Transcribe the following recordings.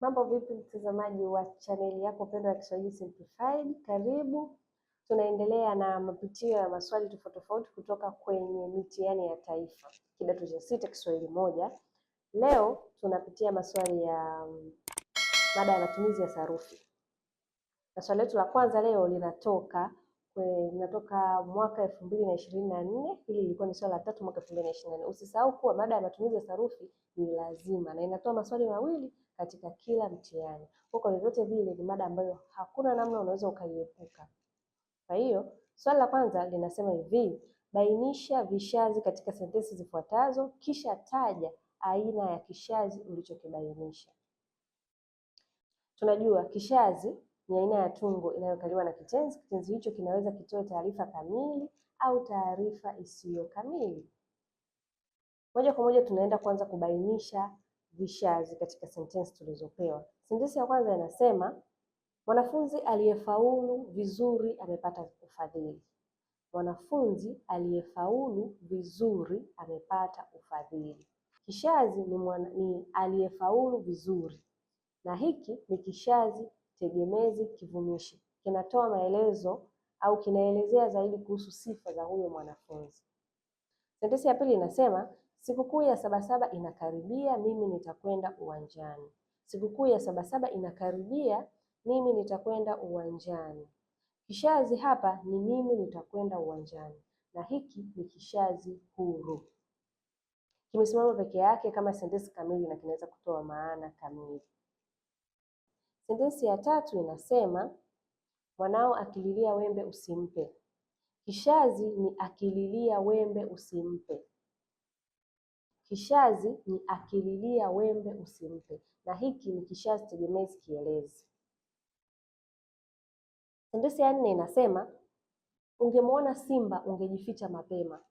Mambo vipi, mtazamaji wa chaneli yako pendwa ya Kiswahili Simplified? Karibu. Tunaendelea na mapitio ya maswali tofauti tofauti kutoka kwenye mitihani ya taifa kidato cha sita Kiswahili moja. Leo tunapitia maswali ya mada ya matumizi ya sarufi, na swali letu la kwanza leo linatoka mwaka 2024. Hili lilikuwa ni swali la tatu mwaka 2024. Usisahau kuwa mada ya matumizi ya sarufi ni lazima na inatoa maswali mawili katika kila mtihani. Kwa vyovyote vile ni mada ambayo hakuna namna unaweza ukaiepuka. Kwa hiyo swali la kwanza linasema hivi: bainisha vishazi katika sentensi zifuatazo, kisha taja aina ya kishazi ulichokibainisha. Tunajua kishazi ni aina ya tungo inayokaliwa na kitenzi. Kitenzi hicho kinaweza kitoe taarifa kamili au taarifa isiyo kamili. Moja kwa moja tunaenda kuanza kubainisha vishazi katika sentensi tulizopewa. Sentensi ya kwanza inasema mwanafunzi aliyefaulu vizuri amepata ufadhili. Mwanafunzi aliyefaulu vizuri amepata ufadhili. Kishazi ni aliyefaulu vizuri, na hiki ni kishazi tegemezi kivumishi, kinatoa maelezo au kinaelezea zaidi kuhusu sifa za huyo mwanafunzi. Sentensi ya pili inasema sikukuu ya Sabasaba inakaribia, mimi nitakwenda uwanjani. Sikukuu ya Sabasaba inakaribia, mimi nitakwenda uwanjani. Kishazi hapa ni mimi nitakwenda uwanjani, na hiki ni kishazi huru, kimesimama peke yake kama sentensi kamili na kinaweza kutoa maana kamili. Sentensi ya tatu inasema mwanao akililia wembe usimpe. Kishazi ni akililia wembe usimpe. Kishazi ni akililia wembe usimpe, na hiki ni kishazi tegemezi kielezi. Sentensi ya nne inasema ungemwona simba ungejificha mapema.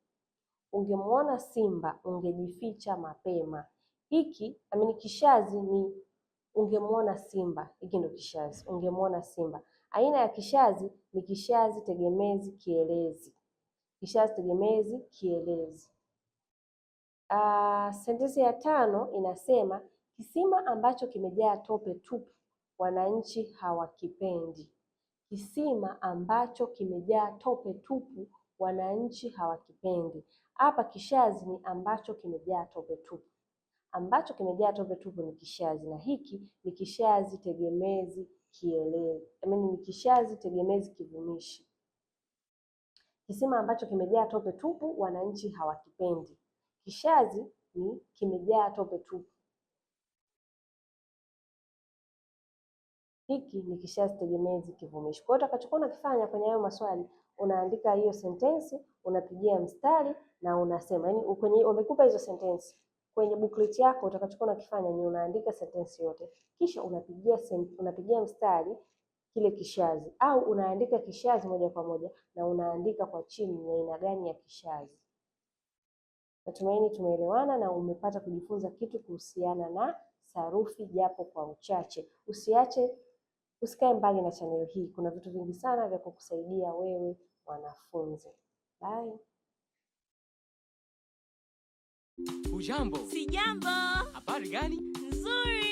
Ungemwona simba ungejificha mapema. Hiki amini kishazi ni ungemwona simba. Hiki ndio kishazi, ungemwona simba. Aina ya kishazi ni kishazi tegemezi kielezi. Kishazi tegemezi kielezi. Sentensi ya tano inasema kisima ambacho kimejaa tope tupu wananchi hawakipendi. Kisima ambacho kimejaa tope tupu wananchi hawakipendi. Hapa kishazi ni ambacho kimejaa tope tupu. Ambacho kimejaa tope tupu ni kishazi, na hiki ni kishazi tegemezi kielezi, I mean, ni kishazi tegemezi kivumishi. Kisima ambacho kimejaa tope tupu wananchi hawakipendi. Kishazi ni kimejaa tope tupu. Hiki ni kishazi tegemezi kivumishi. Kwa hiyo utakachokuwa unakifanya kwenye hayo maswali, unaandika hiyo sentensi, unapigia mstari na unasema, yaani kwenye wamekupa hizo sentensi kwenye booklet yako, utakachokuwa unakifanya ni unaandika sentensi yote, kisha unapigia mstari kile kishazi, au unaandika kishazi moja kwa moja na unaandika kwa chini ni aina gani ya kishazi. Natumaini tumeelewana na umepata kujifunza kitu kuhusiana na sarufi japo kwa uchache. Usiache, usikae mbali na chaneli hii, kuna vitu vingi sana vya kukusaidia wewe mwanafunzi. Bye. Hujambo? Sijambo. Habari gani? Nzuri.